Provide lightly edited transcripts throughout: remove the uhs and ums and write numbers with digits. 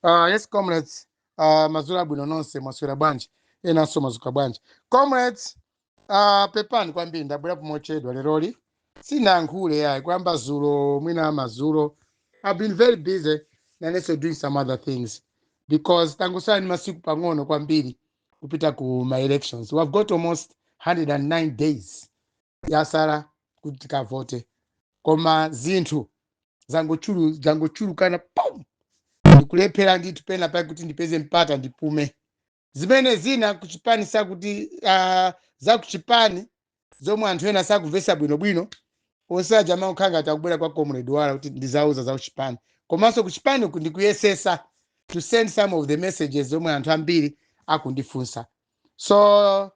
Yes, comrades, madzulo abwino nonse. Mwaswera bwanji? Enanso mwadzuka bwanji, comrades? Pepani kwambiri, ndabwera pomochedwa leroli. Sinayankhule yayi kuyamba zulo, mwina madzulo. I've been very busy nanenso, doing some other things, because tangosala ni masiku pang'ono kwambiri kupita ku my elections. We have got almost 109 days yasala kuti tikavote, koma zinthu zangochulukana pum, ndikulephera ndithu pena pake kuti ndipeze mpata ndipume. Zimene zina kuchipani sakuti za kuchipani zomwe anthu ena sakuvesa bwinobwino, osaja amakhala ngati akubwera kwa Comrade Wala kuti ndizauza za kuchipani. Komanso kuchipani uku ndikuyesesa to send some of the messages zomwe anthu ambiri akundifunsa. So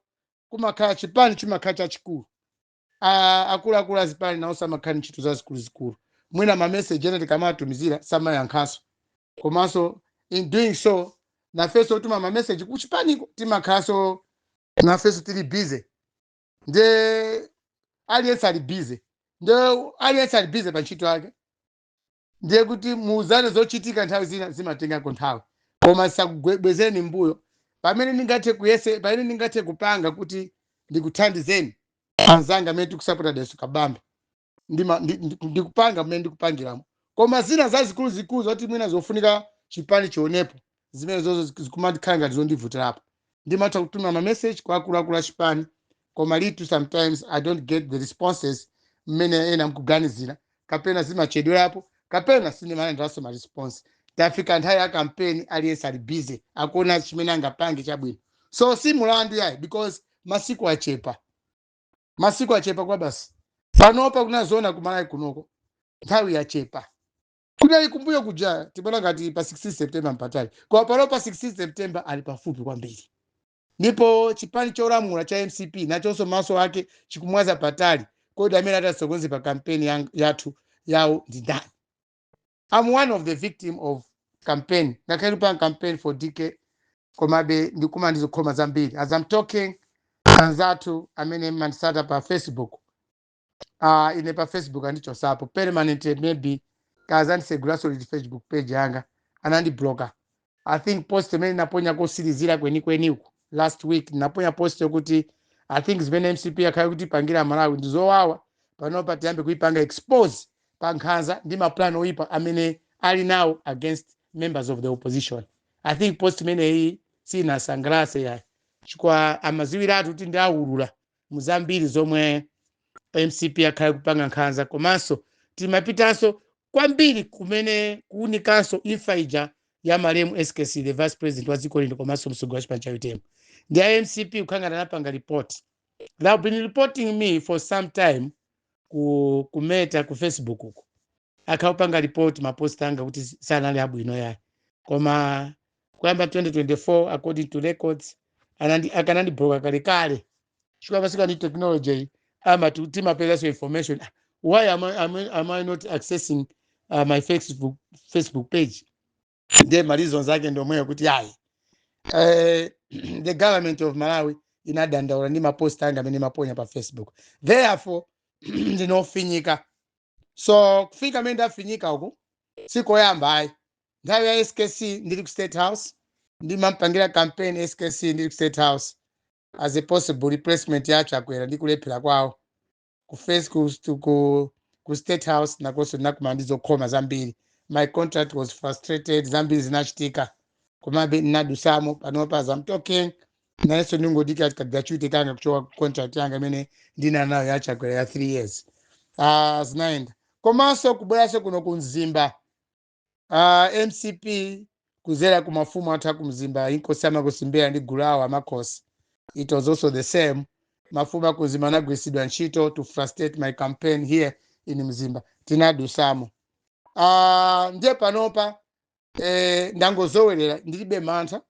kumakhala chipani chimakhala chachikulu, akuluakulu azipani nawonso amakhala ntchito zazikuluzikulu. Mwina mameseji ena tikamatumizira samayankhaso. Komanso in doing so, nafenso tuma mameseji kuchipaniko, timakhalanso nafenso tili busy. Nde aliyense ali busy, nde aliyense ali busy pa ntchito yake. Ndiye kuti muuzane zochitika nthawi zina zimatengako nthawi, koma sakubwezeni mbuyo. Pamene ndingathe kuyese, pamene ndingathe kupanga kuti ndikuthandizeni anzanga amene tikusapota Dalitso Kabambe, ndikupanga mmene ndikupangiramo. Koma zina zazikuluzikulu zoti mwina zofunika chipani chionepo, zimene zozo zikumakhala ngati zondivutirapo. Ndimatha kutuma ma message kwa akuluakulu a chipani, koma litu sometimes I don't get the responses mmene ena mkuganizira, kapena zimachedwerapo, kapena sindimalandiranso ma response. Tafika nthawi ya kampeni, aliyense ali busy, akuona chimene angapange chabwino. So si mulandu yayi, because masiku achepa, masiku achepa kwa basi. Panopa kunazoona kumalawi kunoko nthawi yachepa. Kunali kumbuyo kuja tibona ngati pa 16 September mpatali, koma pano pa 16 September ali pafupi kwambiri. Ndipo chipani cholamula cha MCP nachonso maso ake chikumwaza patali. Kodi amene atasokonze pa kampeni yathu yawo ndi ndani? I'm one of the victim of campaign. Ngakhale ndikupanga campaign for DK, komabe ndikuma ndizokhoma zambiri. As I'm talking, anzathu amene mandisata pa Facebook, ine pa Facebook andichosapo permanent. Maybe kazandisegulaso liti Facebook page yanga, anandibloka. I think post imene naponya kosirizira kwenikweni uku last week, naponya post yokuti I think zimene MCP yakhala kuti ipangira Malawi ndizowawa. Panopa tiyambe kuipanga expose pa nkhanza ndi maplan oyipa amene ali nawo against members of the opposition. I think post imeneyi sinasangalase yayi, chifukwa amaziwiratu kuti ndi aulula muzambiri zomwe MCP yakhala kupanga nkhanza. Komanso timapitanso kwambiri kumene kuwunikanso imfa ija ya malemu SKC, the vice president wa dziko lino komanso mtsogoleri wa chipani cha UTM. Ndi a MCP kukhangana anapanga report. They have been reporting me for some time ku Meta, ku Facebook uko. Akhaupanga report mapost anga kuti sanali abwino yayi. Koma kuyamba 2024, according to records, akanandibloka kalekale, chifukwa masiku ani technology ama timapezanso information. Why am I not accessing my Facebook page? Ndiye ma reasons ake ndomweyo kuti ayi, the government of Malawi inadandaula ndi mapost anga amene maponya pa Facebook, therefore ndinofinyika. So kufika amene ndafinyika uku sikoyamba ayi. Nthawi ya SKC ndili ku State House, ndimampangira campaign SKC ndili ku State House as a possible replacement ya Chakwera ndi kulephera kwawo ku face ku State House. Nakonso ndinakumana ndi zokhoma zambiri. My contract was frustrated, zambiri zinachitika, komabe ndinadusamo. Panopa, as I'm talking, nayenso ndingodikira ka gratuity kanga kuchoka ku contract yanga imene ndina nayo ya Chakwera ya 3 years. Zinaenda. Komanso kubweranso kuno ku Mzimba, MCP kuzera ku mafumu athu aku Mzimba, inkosi amakusimbera ndi gulu awo amakhosi, it was also the same. Mafumu aku Mzimba anagwiritsidwa ntchito to frustrate my campaign here in Mzimba. Tinadusamo. Ndiye panopa ndangozowerera, ndilibe mantha,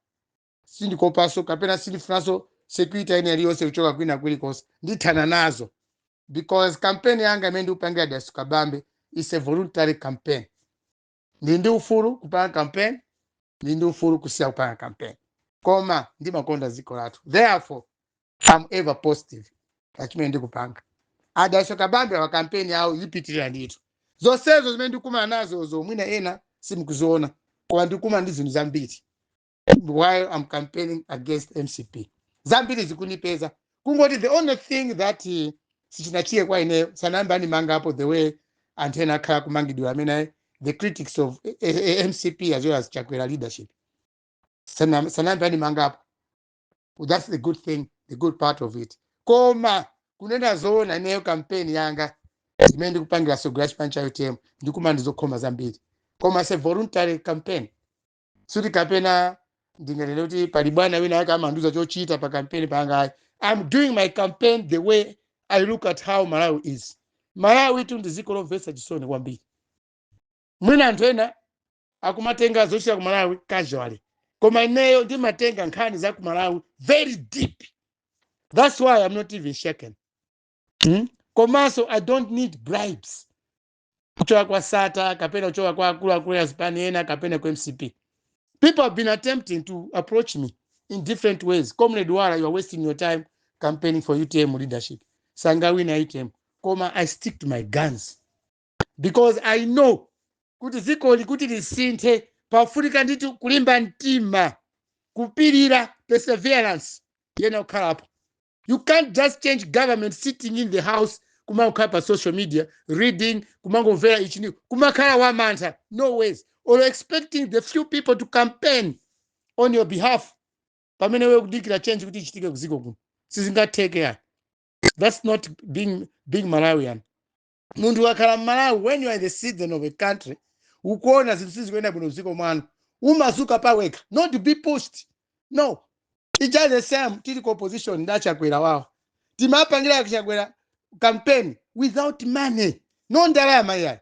sindikopanso kapena sindifunanso security ine iliyonse kuchoka kwina kulikonse. Ndithana nazo, because campaign yanga imene ndikupangira Dalitso Kabambe is a voluntary campaign. Ndi ndi ufulu kupanga campaign, ndi ndi ufulu kusiya kupanga campaign, koma ndimakonda dziko lathu. Therefore I'm ever positive pachimene ndikupanga. Adalitso Kabambe wa campaign yawo ipitirira ndithu. Zonsezo zimene ndikumana nazo zomwina ena simukuziona, koma Koma ndikuma ndi zinthu zambiri while I'm campaigning against MCP. Zambiri zikunipeza. Kungoti the only thing that sichinachike kwa ineyo, sanayambe animangapo the way anthu ena akhala kumangidwa amene the critics of MCP as well as Chakwera leadership. Sanayambe animangapo. That's the good thing, the good part of it. Koma kunena zoona, ineyo campaign yanga imene ndikupangira sogolo chipani cha UTM, ndikuma ndizokhoma zambiri, koma it's a voluntary campaign. Suti kapena ndinganene kuti pali bwana wina ake amandiuza chochita pa campaign pangayi. I'm doing my campaign the way I look at how Malawi is. Malawi tu ndi dziko lomvetsa chisoni kwambiri. Mwina anthu ena akumatenga zochita ku Malawi casually, koma ineyo ndimatenga nkhani za ku Malawi very deep. That's why I'm not even shaken, Komanso I don't need bribes kuchoka kwa Sata kapena kuchoka kwa akuluakulu ya zipani ena kapena ku MCP. People have been attempting to approach me in different ways: "Comrade Wala, you are wasting your time campaigning for UTM leadership, sangawina UTM." Koma I stick to my guns because I know kuti dzikoli kuti lisinthe pafunika ndithu kulimba mtima, kupirira, perseverance yena kukhalapo. You can't just change government sitting in the house, kumangokhala pa social media reading, kumangomvera ichi ndi kumakhala wamantha, no ways, or expecting the few people to campaign on your behalf pamene wewe kudikira change kuti ichitike kuziko kuno. Sizingatheke ya. That's not being Malawian. Munthu wakhala mMalawi, when you are the citizen of a country, ukuona zinthu sizikuyenda bwino mdziko mwanu, umazuka pawekha, not to be pushed, no. It's just the same tili ku opposition ndaChakwera wawo, timapangira Chakwera campaign without money, no ndalama yayi.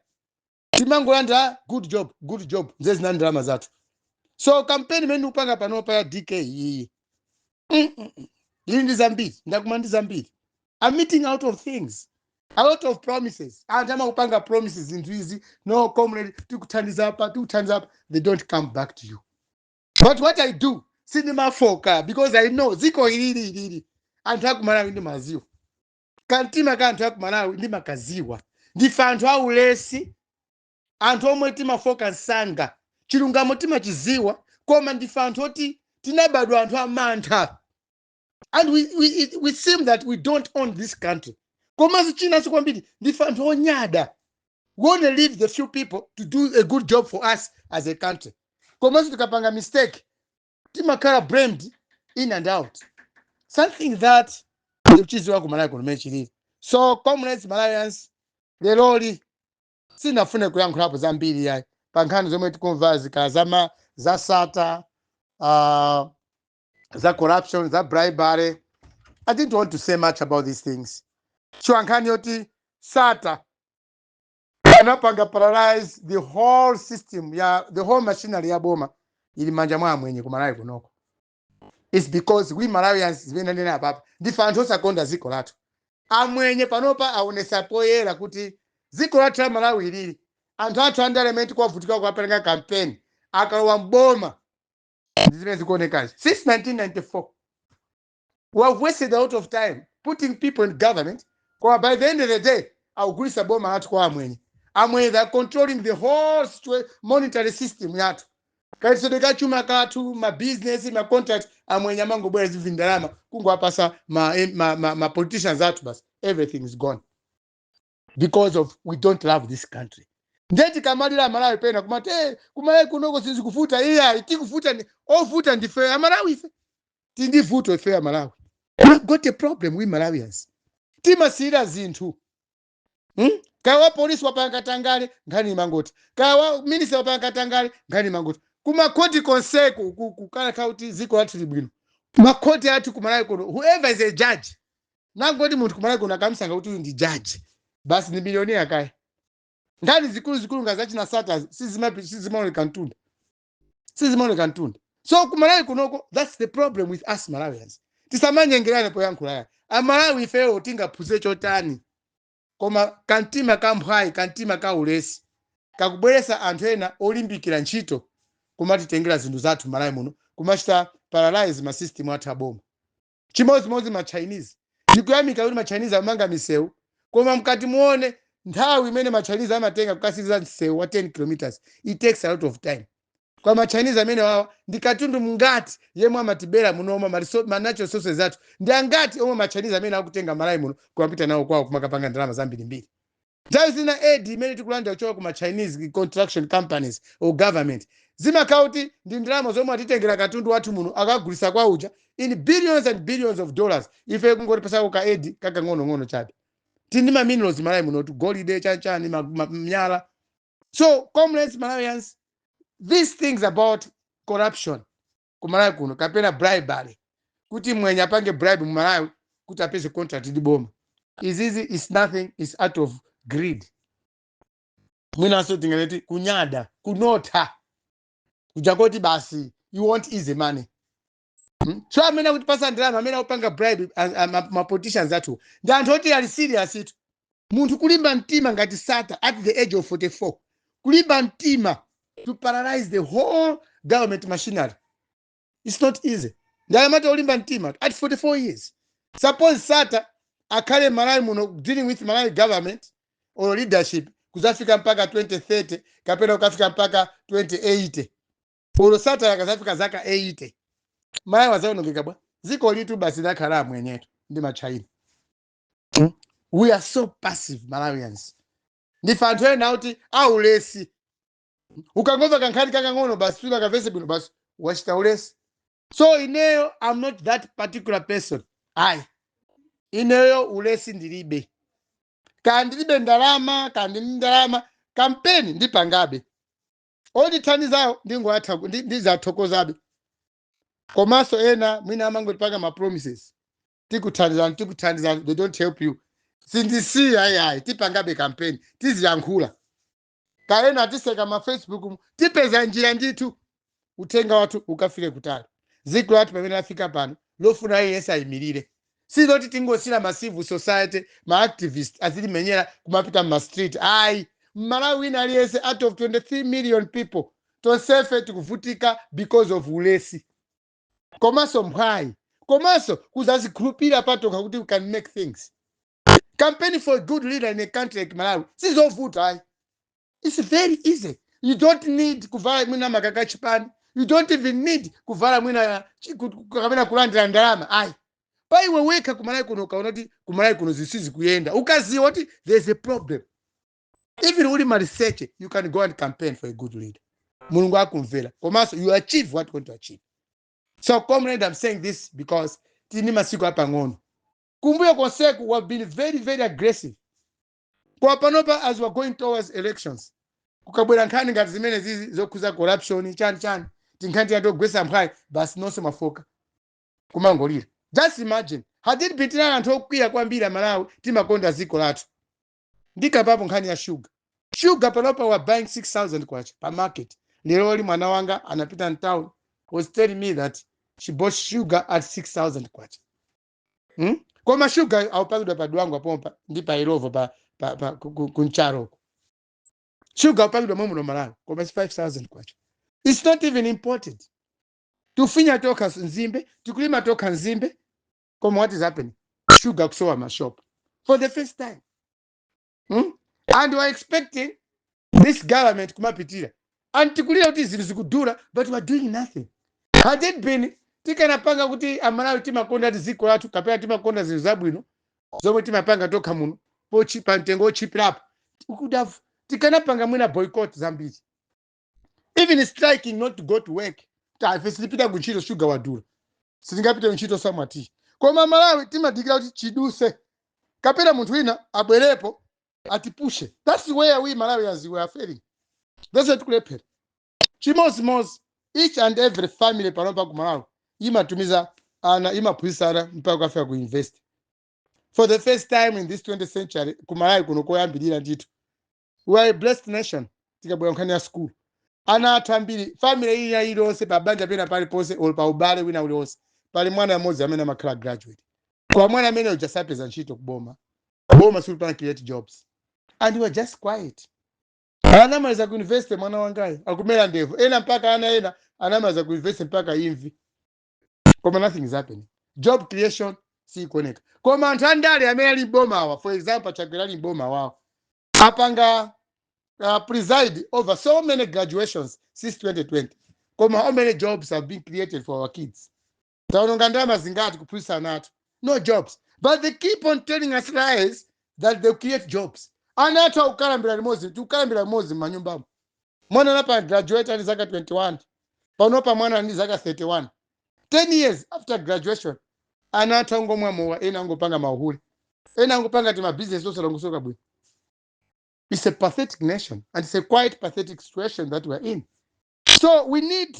Timangolandira "Good job, good job." Nze zina ndalama zathu. So campaign imene ndikupanga panopa ya DK iyi, ili ndi zambiri, ndakuma ndi zambiri. I'm meeting out of things, a lot of promises. Anthu amakupanga promises zinthu izi: "No, comrade, tikuthandiza apa, tikuthandiza apa." They don't come back to you. But what I do, sindimafoka because I know dziko ilili ilili anthu akumalawi ndi maziwa, kamtima ka anthu akumalawi ndi makaziwa. Ndife anthu aulesi, anthu omwe timafoka msanga, chilungamo timachiziwa, koma ndife anthu oti tinabadwa anthu amantha, and we seem that we don't own this country. Komanso chinanso kwambiri, ndife anthu onyada. We only leave the few people to do a good job for us as a country. Komanso tikapanga mistake, timakhala blamed in and out, something that ndikuchiziwa ku Malawi kuno mene chilili. So comrades, Malawians, leroli sinafune kuyankhulapo zambiri yayi pa nkhani zomwe tikumva zika zama za Sata, za corruption, za bribery. I didn't want to say much about these things. Chiwa nkhani yoti Sata anapanga paralyze the whole system ya the whole machinery ya boma ili manja mwa amwenye ku Malawi kunoko. It's because we Malawians, zimene ndinena apapa, ndife anthu osakonda dziko lathu. Amwenye panopa aonesa poyera kuti dziko lathu la Malawi ilili, anthu athu andale tikuwavutika kuwapereka campaign, akalowa mboma ndi zimene zikuonekazi. Since 1994 we have wasted a lot of time putting people in government, koma by the end of the day akugulisa boma lathu kwa amwenye. Amwenye, they are controlling the whole monetary system yathu, kaisedwe kachuma kathu, mabusiness, macontract. Amwenye amangobwera zivi ndalama kungowapasa ma politicians athu, basi, everything is gone because of we don't love this country. Ndiye tikamalira Amalawi pena kumati, "Hey, kumalawi kunoko sizikufuta." Iya, tikufuta ni ovuta ndife Amalawi. Ife tindi vuto ife Amalawi. We got a problem, we Malawians. Timasiyira zinthu, Kaya wa polisi wapanga katangale, nkhani imangoti. Kaya wa minister wapanga katangale, nkhani imangoti. Kumakhoti konseko kukhala kuti dziko lathu libwino, makhoti athu kumalawi kuno, whoever is a judge, nangoti munthu kumalawi kuno akamsanga kuti uyu ndi judge, basi, ndi millionaire. Kaya nkhani zikulu zikulu nga zachina Sata sizimaoneka mtunda, sizimaoneka mtunda. So kumalawi kunoko, that's the problem with us Malawians. Tisamanyengerane poyankhula ya Amalawi. Ifeyo tingaphunzire chotani? Koma kamtima kamphwayi, kamtima ka ulesi kakubweresa anthu ena olimbikira ntchito kumatitengera zinthu zathu Malawi muno, kumachita paralyze ma system athu aboma. Chimodzimodzi ma Chinese. Ndikuyamika kuti ma Chinese amanga misewu, koma mkati muone nthawi imene ma Chinese amatenga kukasiriza msewu wa 10 kilometers, it takes a lot of time. Kwa ma Chinese amene wawa ndi katundu mngati yemwe amatibera munomo? Ma natural resources athu ndi angati omwe ma Chinese amene akutenga Malawi muno kumapita nawo kwawo, kumakapanga ndalama zambirimbiri? Nthawi zina aid imene tikulandira kuchoka kuma Chinese construction companies or government zimakhala kuti ndi ndalama zomwe atitengera katundu wathu muno, akagulisa kwa uja in billions and billions of dollars. Ife kungotipasako ka aid kakang'onong'ono chabe. Tindi ma minerals Malawi muno, tu golide, chanchani, miyala. So comrades, Malawians, these things about corruption kumalawi kuno kapena bribery, kuti mwenye apange bribe mu Malawi kuti apeze contract ndi boma, izizi is nothing, is out of greed. Mwinanso tinganeti kunyada, kunotha kuja koti basi you want easy money. So amene akutipasa ndalama, amene akupanga bribe ma politicians athu ndi anthu oti ali serious itu. Munthu kulimba mtima ngati Sata at the age of 44, kulimba mtima to paralyze the whole government machinery, it's not easy. Ndi olimba mtima at 44 years. Suppose Sata akhale Malawi muno dealing with Malawi government or leadership kuzafika mpaka 2030 kapena kukafika mpaka 2080, olo Sata akazafika zaka 80, Malawi wazaonongeka bwa? Dziko litu basi lakhala amwenyetu ndi machina. We are so passive, Malawians. Ndife anthu ena kuti aulesi. Ukangomva kankhani kakang'ono basi, sula kamvese bwino, basi wachita ulesi. So ineyo, I'm not that particular person, ayi. Ineyo ulesi ndilibe. Kaya ndilibe ndalama, kaya ndili ndalama, kampeni ndipangabe. Ondithandizawo ndingoatha, ndizathokozabe. Komanso ena mwina amangotipanga ma promises, "Tikuthandizani, tikuthandizani," they don't help you. Sindisiya, ayi. Tipangabe kampeni, tiziyankhula. Kaena atiseka ma Facebook mu, tipeza njira ndithu uthenga wathu ukafike kutali. Dziko lathu pamene lafika pano lofuna aliyense ayimirire, siloti tingosira ma civil society, ma activist azilimenyera kumapita mma street, ayi. Mmalawi wina aliyense, out of 23 million people, tonsefe tikuvutika because of ulesi, komanso mphwayi, komanso kuzazikhulupirira patokha kuti we can make things. Campaign for a good leader in a country like Malawi sizovuta, ayi. It's very easy. You don't need kuvala mwina makaka chipani. You don't even need kuvala mwina kapena kulandira ndalama, ayi. Pa iwe wekha kumalawi kuno, ukaona kuti kumalawi kuno zisizi kuyenda, ukaziwa kuti there's a problem, even uli ma research, you can go and campaign for a good leader. Mulungu akumvera, komanso you achieve what you want to achieve. So comrade, I'm saying this because tini masiku apang'ono. Kumbuyo konseku we have been very, very aggressive. Kwa panopa, as we're going towards elections, kukabwera nkhani ngati zimene zizi zokhuza corruption, chani chani, tinkhani tiyatogwesa mphwayi, basi nonse mafoka kumangolira. Just imagine had it been tinali anthu okwiya kwambiri Amalawi, timakonda dziko lathu. Ndikapapo nkhani ya sugar. Sugar panopa we're buying 6000 kwacha pa market. Lero li mwana wanga anapita mtown, was telling me that she bought sugar at 6000 kwacha, Koma sugar aupakidwa pa Dwangwa pompa ndi pa Illovo, pa kuncharoko. Sugar aupakidwa momwe muno Malawi, koma it's 5000 kwacha. It's not even imported. Tufinya tokha nzimbe, tikulima tokha nzimbe, koma what is happening? Sugar kusowa mashop for the first time, And we are expecting this government kumapitira and tikulira kuti zinthu zikudula, but we are doing nothing. Had it been tikanapanga kuti Amalawi timakonda ti dziko lathu kapena timakonda zinthu zabwino zomwe timapanga tokha muno pa mtengo otchipirapo, we could have, tikanapanga mwina boycott zambiri, even striking not to go to work. Ife sitipita kuntchito, sugar wadula, sitingapite kuntchito samwati. Koma Malawi timadikira kuti chiduse kapena munthu wina abwerepo atipushe. That's where we Malawians, we are failing. That's why tikulephera. Chimozimozi, each and every family panopa ku Malawi imatumiza ana, imaphunzitsa ana mpaka kukafika ku university. For the first time in this 20th century ku Malawi kuno, koyambirira ndithu, we are a blessed nation. Tikabwera nkhani ya school, ana athu ambiri, family ina iliyonse, pa banja pena paliponse or pa ubale wina uliwonse, pali mwana mmodzi amene amakhala graduate. Kwa mwana amene uja sapeza ntchito kuboma, boma silipanga create jobs, and we are just quiet. Anamaliza ku university mwana wangayi akumera ndevu. Ena mpaka ana ena anamaliza ku university mpaka imvi, koma nothing is happening. Job creation sikuoneka. Koma anthu andale amene ali mboma awa, for example Chakwera ali mboma wawo, apanga preside over so many graduations since 2020. Koma how many jobs have been created for our kids? Taononga ndalama zingati kuphunzitsa ana athu? No jobs. But they keep on telling us lies that they create jobs. Ana athu akukalambira limodzi, tikukalambira limodzi m'manyumbamo. Mwana anapa graduate ali zaka 21, panopa mwana ali zaka 31, 10 years after graduation. Ana athu angomwa mowa, ena angopanga mauhule, ena angopanga ti mabizinesi osalongosoka bwino. It's a pathetic nation and it's a quite pathetic situation that we're in. So we need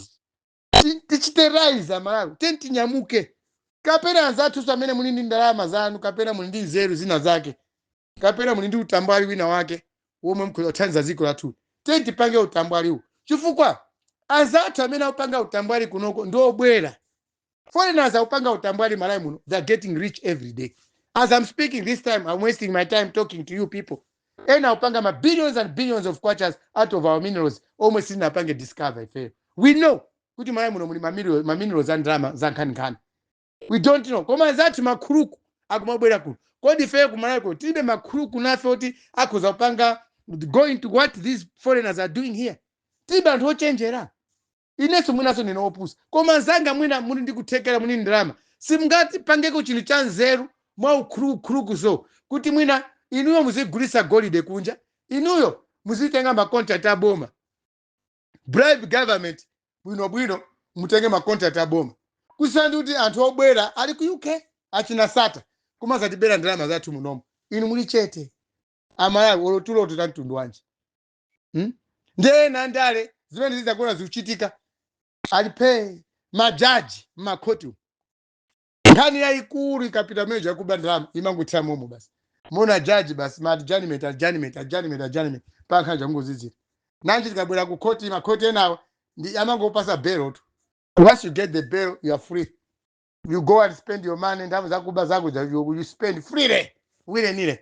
tichite rise, Amalawi. Teni tinyamuke. Kapena anzathu amene muli ndi ndalama zanu, kapena muli ndi nzeru zina zake, kapena muli ndi utambwali wina wake womwe mukhoza kuthandiza dziko lathu, teni tipange utambwaliwu, chifukwa anzathu amene akupanga utambwali kunoko ndi obwera. Foreigners akupanga utambwali Malawi muno. They're getting rich every day. As I'm speaking this time, I'm wasting my time talking to you people. Ena akupanga ma billions and billions of kwachas out of our minerals omwe sitinapange discover ifeyo. We know kuti Malawi muno muli ma minerals a ndalama za nkhaninkhani. We don't know, koma anzathu makhuluku akumabwera kuno. Kodi ifeyo kumalawi kuno tilibe makhuluku nafe oti akhoza kupanga going to what these foreigners are doing here? Tilibe anthu ochenjera? Inenso mwinaso ndine wopusa, koma nzanga mwina muli ndi kuthekera, muli ndi ndalama, simungatipangeko chinthu cha nzeru mwa ukhulukukhuluku, so kuti mwina inuyo muzigulisa golide kunja, inuyo muzitenga macontract aboma, bribe government bwinobwino, mutenge macontract aboma, kusiyana ndi kuti anthu obwera ali ku UK achina Sata kumazatibera ndalama zathu munomo, inu muli chete? Amalawi, olotuloto ta mtundu wanji, Ndiye ena ndale zimene zidzakuona zikuchitika alipe majaji mmakhoti umu. Nkhani yayikulu ikapita meja yakuba ndalama imangothira momo basi. Mona jaji basi ma adjournment, adjournment, adjournment, adjournment, pa nkhani changozizira. Nanji tikabwera ku khoti, makhoti enawo ndi amangopasa bail tu. Once you get the bail, you are free. You go and spend your money. Ndalama zakuba zako you spend freely, willy nilly.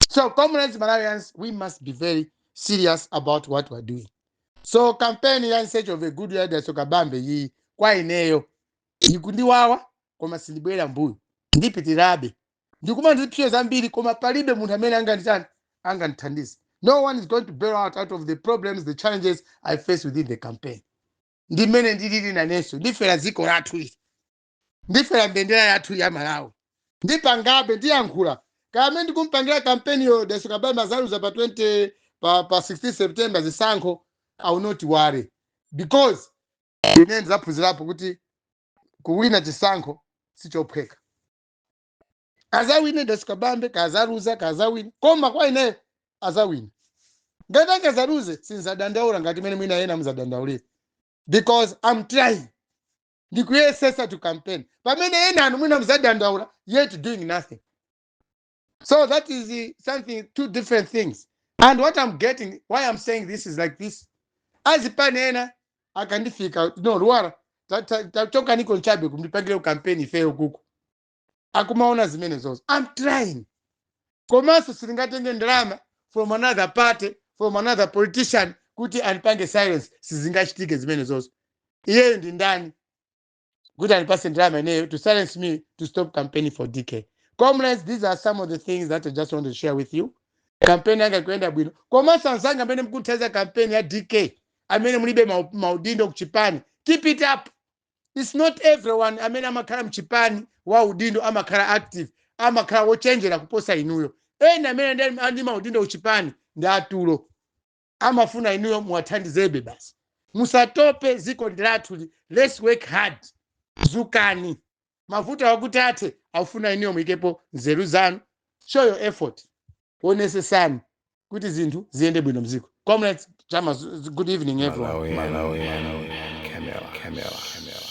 So comrades, Malawians, we must be very serious about what we're doing. So campaign ya In Search of a Good Leader Kabambe iyi, kwa ineyo ikundiwawa, koma sindibwera mbuyo, ndipitirabe. Ndikuma ndipsyo zambiri, koma palibe munthu amene anganditani, angandithandize. No one is going to bail out of the problems, the challenges I face within the campaign. Ndimene ndilili nanenso, ndifera dziko lathu ili, ndifera mbendera yathu ya Malawi. Ndipangabe, ndiyankhula kamene ndikumpangira kampeni yo Dalitso Kabambe. Azaluza pa 20 pa 16 September zisankho, I will not worry, because ine ndizaphunzirapo kuti kuwina chisankho sichophweka. Azawine Dalitso Kabambe, kazaluza, kazawina, koma kwa ineyo azawina. Ngati angazaluze, sinzadandaula ngati mene mwina ena muzadandaulira, because I'm trying, ndikuyesesa to campaign, pamene ena anu mwina muzadandaula yet doing nothing. So that is something, two different things. And what I'm getting, why I'm saying this is like this: azipani ena akandifika, no Lwara, tachokaniko nchabe kumndipangire campaign ifeyo kuku, akumaona zimene zozo. I'm trying, komanso silingatenge ndalama from another party, from another politician, kuti andipange silence. Sizingachitike zimene zozo. Iyeyo ndi ndani kuti andipase ndalama ineyo to silence me, to stop campaigning for DK? Comrades, these are some of the things that I just want to share with you. Campaign yanga ikuenda bwino, komanso anzanga amene mukuthandiza campaign ya DK, amene mulibe maudindo kuchipani, keep it up. It's not everyone amene amakhala mchipani wa udindo amakhala active, amakhala wochenjera kuposa inuyo. Ena amene andi maudindo kuchipani ndi atulo, amafuna inuyo muwathandizebe basi. Musatope, ziko ndi lathu. Let's work hard. Zukani, mavuto akuti athe aufuna inuyo muyikepo nzeru zanu. Show your effort, onesesani kuti zinthu ziyende bwino mziko. Comrades, chama, good evening everyone. Malawi, Malawi, Camera, Camera, Camera.